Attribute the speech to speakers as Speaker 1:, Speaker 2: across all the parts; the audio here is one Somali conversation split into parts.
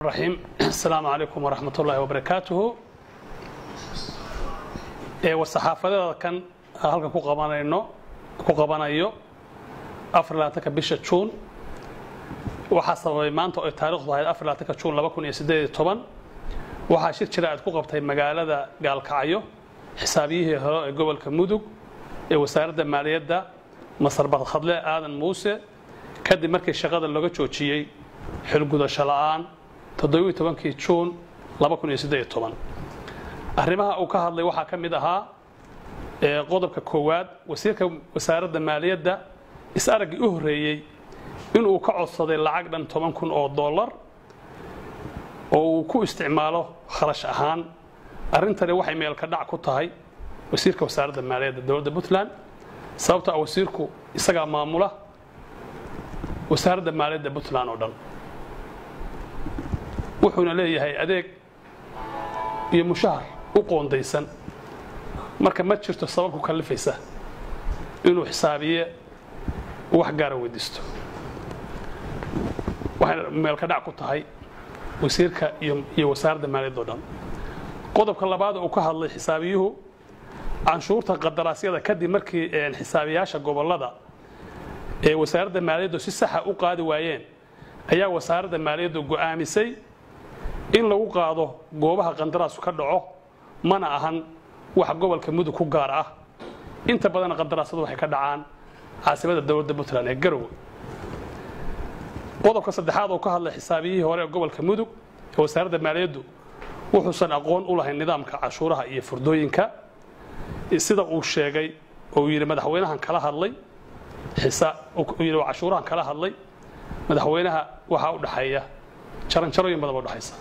Speaker 1: Raxiim. Asalaamu calaykum waraxmat ullaahi wabarakaatuhu. War-saxaafadeeda kan halkan ku qabanayno ku qabanayo 24-ka bisha Juun waxaa sababay maanta oo ay taariikhdu ahayd 24-ka Juun 2018, waxaa shir jira aad ku qabtay magaalada Gaalkacyo xisaabiyihii hore ee gobolka Mudug ee Wasaaradda Maaliyadda, Masar Barkhadle Aadan Muuse, kadib markii shaqada looga joojiyey xilgudasho la'aan 17-kii Juun 2018. Arrimaha uu ka hadlay waxaa ka mid ahaa qodobka koowaad, wasiirka Wasaaradda Maaliyadda is-araggii u horreeyey inuu ka codsaday lacag dhan 10,000 oo dollar oo uu ku isticmaalo kharash ahaan. Arrintani waxay meelka dhac ku tahay wasiirka Wasaaradda Maaliyadda dowladda Puntland, sababto ah wasiirku isagaa maamula Wasaaradda Maaliyadda Puntland oo dhan, wuxuuna leeyahay adeeg iyo mushahar u qoondaysan. Marka ma jirto sabab ku kallifaysa inuu xisaabiye wax gaara weydiisto. Waxay meelka dhac ku tahay wasiirka iyo Wasaaradda Maaliyadda o dhan. Qodobka labaad uu ka hadlay xisaabiyuhu, canshuurta qadaraasyada, kadib markii xisaabiyaasha gobollada ee Wasaaradda Maaliyaddu si saxa u qaadi waayeen ayaa Wasaaradda Maaliyaddu go'aamisay in lagu qaado goobaha qandaraasku ka dhaco. Mana ahan wax gobolka Mudug ku gaar ah, inta badan qandaraasyadu waxay ka dhacaan caasimada dowladda Puntland ee Garowe. Qodobka saddexaad oo ka hadlay xisaabiyihii hore ee gobolka Mudug ee Wasaaradda Maaliyaddu, wuxuusan aqoon u lahayn nidaamka cashuuraha iyo furdooyinka, sida uu sheegay oo yidhi madaxweynahan kala hadlay, yidhi cashuurahan kala hadlay madaxweynaha. Waxaa u dhaxeeya jaranjarooyin badan ba udhaxaysa,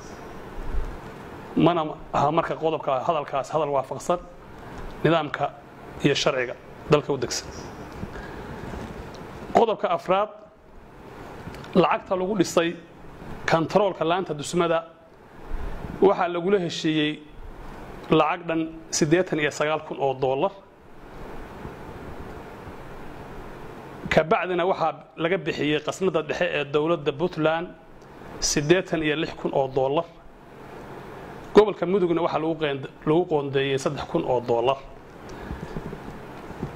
Speaker 1: mana aha marka qodobka hadalkaas hadal waafaqsan nidaamka iyo sharciga dalka u degsan. Qodobka afraad, lacagta lagu dhisay kantaroolka laanta dusmada waxaa lagula heshiiyey lacag dhan 89,000 oo dollar, kabacdina waxaa laga bixiyey qasnada dhexe ee dowladda Puntland 86,000 oo dollar, gobolka Mudugna waxaa lagu qoondeeyey 3,000 oo dollar.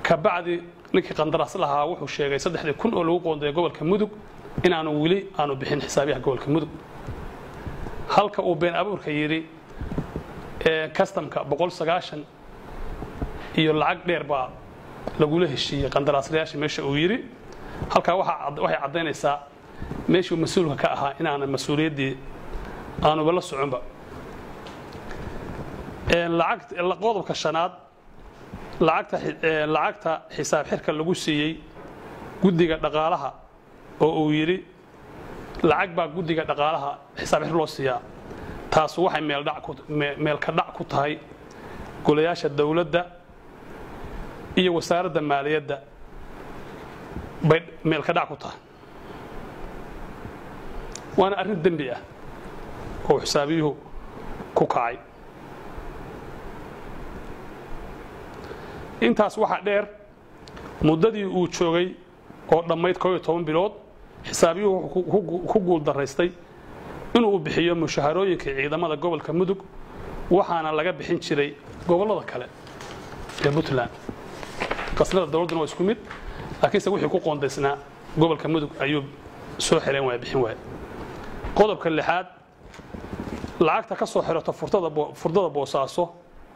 Speaker 1: Kabacdi ninkii qandaraas lahaa wuxuu sheegay 3,000 oo lagu qoondeeyey gobolka Mudug inaanu weli aanu bixin xisaabiyaha gobolka Mudug, halka uu been abuurka yidhi kastamka 190 iyo lacag dheer baa lagula heshiiyey qandaraaslayaasha meesha uu yidhi. Halkaa waxay caddaynaysaa meeshuu mas-uulka ka ahaa inaanan mas-uuliyaddii aanuba la soconba. Qodobka shanaad, lacagta xisaab xirka lagu siiyey guddiga dhaqaalaha oo uu yidhi lacag baa guddiga dhaqaalaha xisaab xir loo siiyaa, taasu waxay meelka dhac ku tahay golayaasha dowladda iyo Wasaaradda Maaliyadda bay meelka dhac ku tahay, waana arrin dembi ah oo xisaabiyuhu ku kacay. Intaas waxaa dheer, muddadii uu joogay oo dhammayd 11 bilood, xisaabiyuhu wuxuu ku guul daraystay inuu bixiyo mushaharooyinka ciidamada gobolka Mudug, waxaana laga bixin jiray gobollada kale ee Puntland. Qasnada dowladduna waa isku mid, laakiinse wixii ku qoondaysnaa gobolka Mudug ayuu soo xireen waaya, bixin waaya. Qodobka lixaad, lacagta ka soo xirato furdada Boosaaso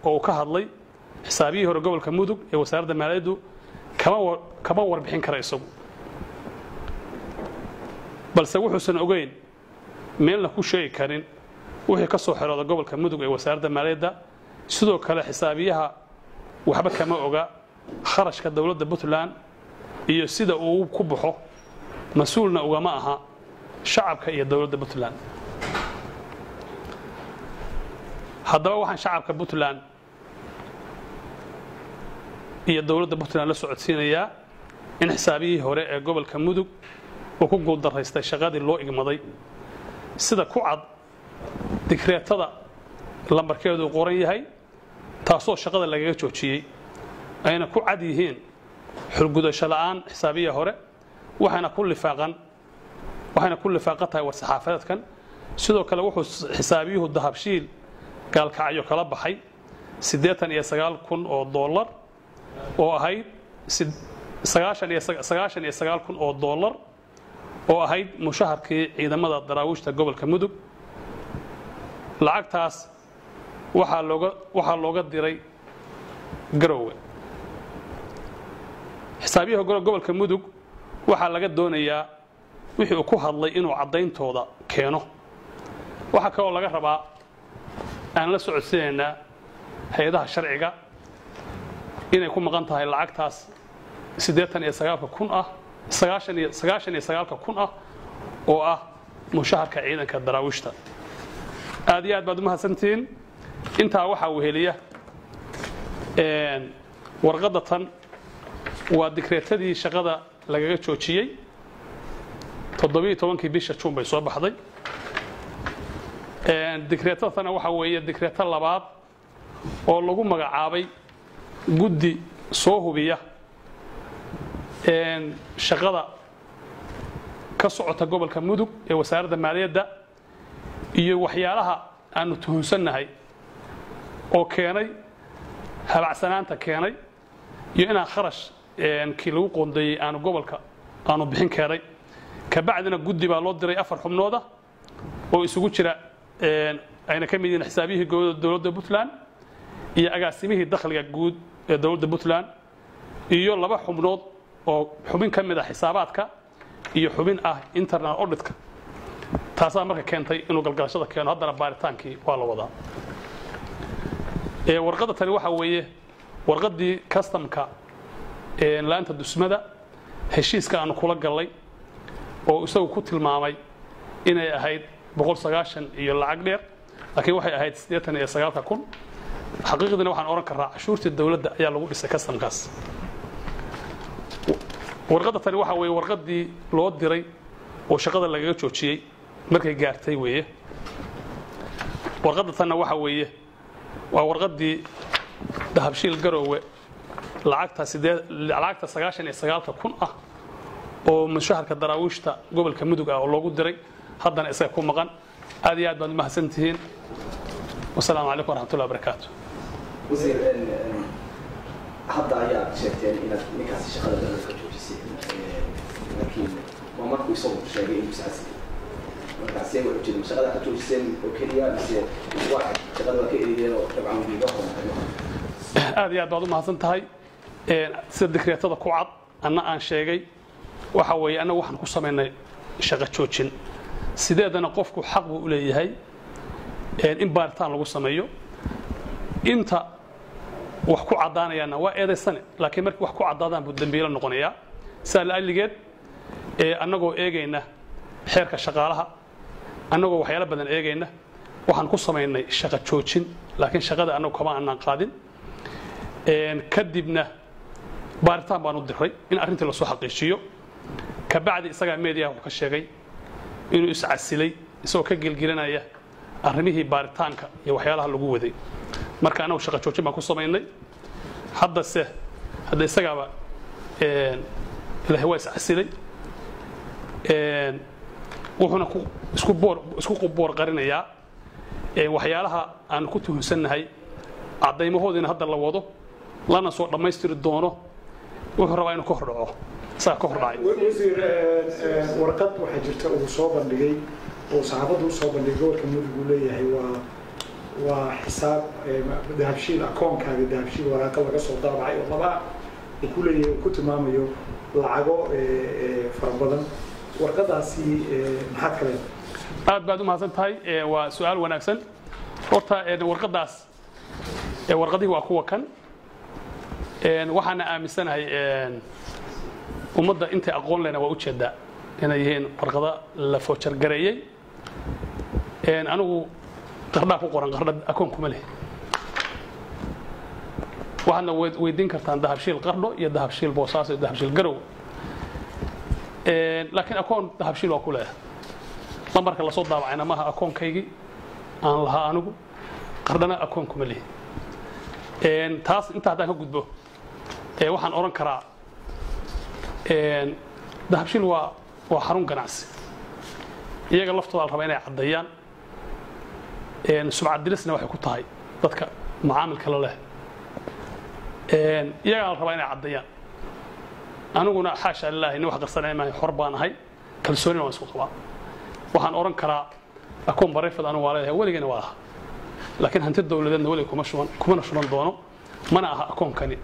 Speaker 1: oo uu ka hadlay xisaabiyihii hore gobolka Mudug ee Wasaaradda Maaliyaddu kama warbixin kara isagu, balse wuxuusan ogeyn meelna ku sheegi karin wixii ka soo xirooda gobolka Mudug ee Wasaaradda Maaliyadda. Sidoo kale xisaabiyaha waxba kama oga kharashka dowladda Puntland iyo sida uu ku baxo, mas-uulna ugama aha shacabka iyo dowladda Puntland. Haddaba waxaan shacabka Puntland iyo dowladda Puntland la socodsiinayaa in xisaabiyihii hore ee gobolka Mudug uu ku guuldaraystay shaqadii loo igmaday, sida ku cad digreetada lambarkeedu qoran yahay, taasoo shaqada lagaga joojiyey ayna ku cad yihiin xulgudasho la'aan xisaabiya hore, waxayna ku lifaaqan tahay war-saxaafadeedkan. Sidoo kale wuxuu xisaabiyuhu Dahabshiil Gaalkacyo kala baxay 89,000 oo dollar oo ahayd 99,000 oo dollar oo ahayd mushaharkii ciidamada daraawiishta gobolka Mudug. Lacagtaas waxaa looga diray Garowe. Xisaabiyaha gobolka Mudug waxaa laga doonayaa wixii uu ku hadlay inuu caddayntooda keeno. Waxaa kaloo laga rabaa aan la socodsiinaynaa hay-adaha sharciga inay ku maqan tahay lacagtaas 89-ka kun ah, 99,000 ah oo ah mushaharka ciidanka daraawiishta. Aad iyo aad baad u mahadsantihiin. Intaa waxaa weheliya warqadda tan, waa dikreetadii shaqada lagaga joojiyey. 17-kii bisha Juun bay soo baxday. Dikreetadana waxaa weeye dikreeto labaad oo lagu magacaabay guddi soo hubiya shaqada ka socota gobolka Mudug ee Wasaaradda Maaliyadda iyo waxyaalaha aanu tuhunsannahay oo keenay habacsanaanta keenay iyo inaan kharash kii lagu qoondeeyey aanu gobolka aanu bixin keenay. Kabacdina guddi baa loo diray afar xubnooda oo isugu jira, ayna ka mid yihiin xisaabiyihii dowladda Puntland iyo agaasimihii dakhliga guud ee dowladda Puntland iyo laba xubnood oo xubin ka mid ah xisaabaadka iyo xubin ah internal auditka. Taasaa marka keentay inuu galgalashada keeno. Haddana baaritaankii waa la wadaa. Warqadda tani waxaa weeye warqaddii customka laanta dusmada heshiiska aanu kula gallay oo isagu ku tilmaamay inay ahayd 190 iyo lacag dheer, laakiin waxay ahayd 89-ka kun. Xaqiiqdiina waxaan odhan karraa cashuurtii dowladda ayaa lagu dhisay customkaas. Warqadda tani waxaa weeye warqaddii loo diray oo shaqada lagaga joojiyey markay gaartay weeye. Warqadda tanna waxa weeye waa warqaddii Dahabshiil Garoowe lacagta sidee lacagta 99-ka kun ah oo mushaharka daraawiishta gobolka Mudug ah oo loogu diray, haddana isaga ku maqan. Aad iyo aad baad umahadsan tihiin. Wasalaamu calaykum waraxmatullahi wabarakaatu.
Speaker 2: Wasiir, hadda ayaad sheegteen inaad ninkaasi shaqada dalka ka joojisay, laakiin waa markuu isagu sheegay inuu iscasilay. Markaasee wax ujeeda, shaqada ka joojiseen oo keliya mise waa shaqada waa ka eriyeen oo dabcan wiiga hormaray?
Speaker 1: Aad iyo aad baad u mahadsan tahay. Sida dikreetada ku cad anna aan sheegay, waxa weeye annagu waxaan ku samaynay shaqo joojin. Sideedana qofku xaq buu u leeyahay in baaritaan lagu sameeyo. Inta wax ku caddaanayaanna waa eedaysane, laakiin markii wax ku caddaadaan buu dembiilo noqonayaa. Sidaa la'alligeed, annagoo eegayna xeerka shaqaalaha, annagoo waxyaalo badan eegayna, waxaan ku samaynay shaqo joojin, laakiin shaqada annagu kama aanaan qaadin. Kadibna baaritaan baan u diray in arrintii lasoo xaqiijiyo. Kabacdi isagaa meediyaha wuxuu ka sheegay inuu iscasilay isagoo ka gelgelinaya arrimihii baaritaanka iyo waxyaalaha lagu waday. Marka annagu shaqo joojin baan ku samaynay. Haddase hadda isagaaba ilahay waa iscasilay, wuxuuna isku boor isku boor qarinayaa waxyaalaha aan ku tuhunsannahay, caddaymahoodiina hadda la wado lana soo dhammaystiri doono. Wuxuu rabaa inuu ka hor dhaco, isagaa ka hor dhacay.
Speaker 3: Wasiir, warqad waxaa jirta uu soo bandhigay oo saxaafaddu usoo bandhigay gobolka Mudug, uu leeyahay waa xisaab Dahabshiil, akoonkaaga Dahabshiil waraaqa laga soo daabacay oo laba uu ku leeyahay, uu ku tilmaamayo lacago fara badan. Warqadaasi maxaad ka leedahay?
Speaker 1: Aad baad u mahadsan tahay. Waa su-aal wanaagsan. Horta warqadaas, warqadihii waa kuwa kan. Waxaana aaminsanahay ummadda intay aqoon lehna waa ujeedaa inay yihiin warqado la foojargareeyey. Anigu Qardhaa ku qoran, Qardha akoon kuma leh. Waxaadna weydiin kartaan Dahabshiil Qardho iyo Dahabshiil Boosaaso iyo Dahabshiil Garow, laakiin akoon Dahabshiil waa ku leeyahay. Lambarka lasoo daabacayna maaha akoonkaygii aan lahaa anigu, Qardhana akoon kuma lihi. Taas inta haddaan ka gudbo, waxaan odhan karaa Dahabshiil waa xarun ganacsi. Iyaga laftooda la rabaa inay caddeeyaan. Sumcad dilisna waxay ku tahay dadka mucaamilka la leh. Iyagaa la rabaa inay caddeeyaan. Aniguna xaasha lilaahi nin wax qarsanaya maayo, xor baan ahay, kalsoonina waan isku qabaa. Waxaan odhan karaa akoon private anigu waa leeyahay, weligana waa lahaa, laakiin hanti dowladeedna weliga kuma shuban, kumana shuban doono, mana aha akoonkani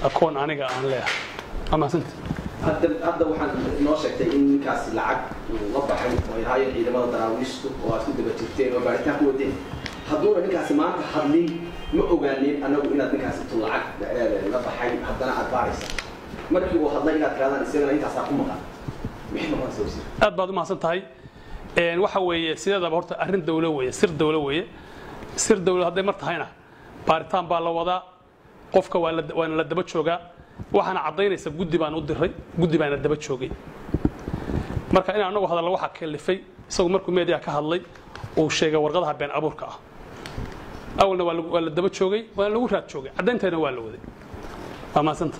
Speaker 1: akoon aniga aan leeyahay. Waa mahadsanti.
Speaker 2: Hadda waxaan noo sheegtay in ninkaasi lacag uu la baxay oo ay ahaayeen ciidamada daraawiishtu oo aad ku daba jirteen oo baaritaan ku wadeen. Hadduuna ninkaasi maanta hadlin, ma ogaanin anagu inaad ninkaasi intuu lacag la baxay haddana aad baaraysa. Markii uu hadlay inaad tirahdaan isagana intaasaa ku maqan, maxay noqonaysaa, wasiir?
Speaker 1: Aad baad u mahadsan tahay. Waxa weeye, sideedaba horta arrin dawlo weeye, sir dawlo weeye. Sir dawlo hadday mar tahayna baaritaan baa la wadaa, qofka waa la waana la daba joogaa. Waxaana caddaynaysa guddi baan u diray, guddi baana daba joogay. Marka in anagu hadallo waxaa kalifay isagu markuu media ka hadlay uu sheegay warqadaha been abuurka ah. Awalna waa la daba joogay, waana lagu raad joogay, caddaynteena waa la waday. Waa mahadsanta.